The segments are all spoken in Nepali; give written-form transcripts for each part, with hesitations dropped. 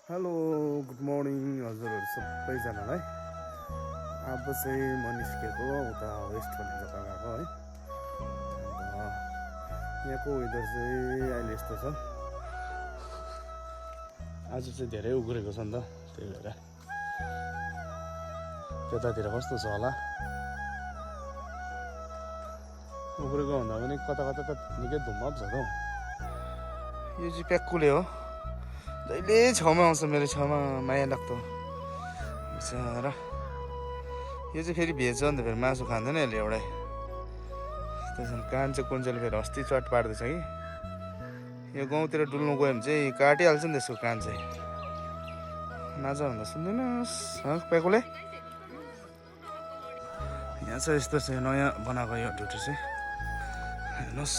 हेलो गुड मर्निङ हजुरहरू सबैजनालाई। अब चाहिँ म निस्केको उता वेस्ट भन्ने जग्गा गएको है। यहाँको वेदर चाहिँ अहिले यस्तो छ, आज चाहिँ धेरै उग्रेको छ नि त, त्यही भएर त्यतातिर कस्तो छ होला। उग्रेको भन्दा पनि कता कता त निकै धुम्म छ त हौ। यो चाहिँ प्याक्कुले हो, जहिले छेउमा आउँछ मेरो छेउमा, माया लाग्दो बिचरा। यो चाहिँ फेरि भेज हो नि त, फेरि मासु खाँदैन यसले एउटै। त्यसमा कान्छ कुन्चेले फेरि अस्ति चट पार्दैछ कि। यो गाउँतिर डुल्नु गयो भने चाहिँ काटिहाल्छ नि त्यसको कान चाहिँ। नाचा भन्दा सुन्दैनस् प्याकुले। यहाँ चाहिँ यस्तो चाहिँ नयाँ बनाएको यो ड्युटी चाहिँ हेर्नुहोस्।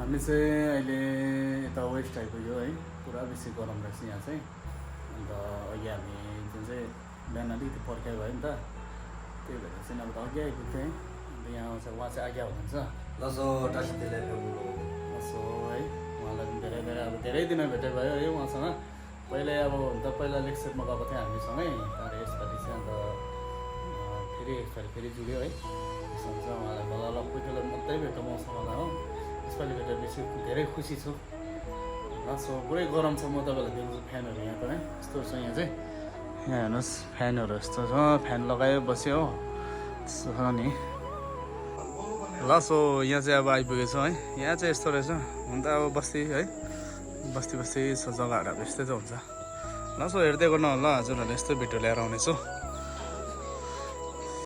हामी चाहिँ अहिले यता वेस्ट आइपुग्यो है। पुरा बेसी गरम रहेछ यहाँ चाहिँ। अन्त अघि हामी जुन चाहिँ बिहान अलिकति पर्खाइ भयो नि त, त्यही भएर चाहिँ अब अघि आइपुग्थ्यो है। अन्त यहाँ आउँछ, उहाँ चाहिँ आगे हुनुहुन्छ लसो टासितेले यसो है। उहाँलाई पनि धेरै धेरै अब धेरै दिन भेटै भयो है उहाँसँग। पहिल्यै अब हुन त पहिला लेक्चरमा गएको थियौँ हामीसँगै, तर यसपालि चाहिँ अन्त फेरि एकचोटि फेरि जुड्यो है। त्यसो हुन्छ उहाँलाई बल्ल कोही मात्रै भेटौँ मसँग हो। यसपालि भेटेर बेसी धेरै खुसी छु। सो पुरै गरम छ। म तपाईँलाई देखाउँछु फ्यानहरू यहाँको है, यस्तो छ यहाँ चाहिँ। यहाँ हेर्नुहोस् फ्यानहरू यस्तो छ, फ्यान लगायो बस्यो हो, त्यस्तो छ नि। ल सो यहाँ चाहिँ अब आइपुगेछ है। यहाँ चाहिँ यस्तो रहेछ। हुन त अब बस्ती है, बस्ती बस्ती छ जग्गाहरू अब यस्तै त हुन्छ। ल सो हेर्दै गर्नु होला, हजुरहरूले यस्तो भिडियो ल्याएर आउनेछु।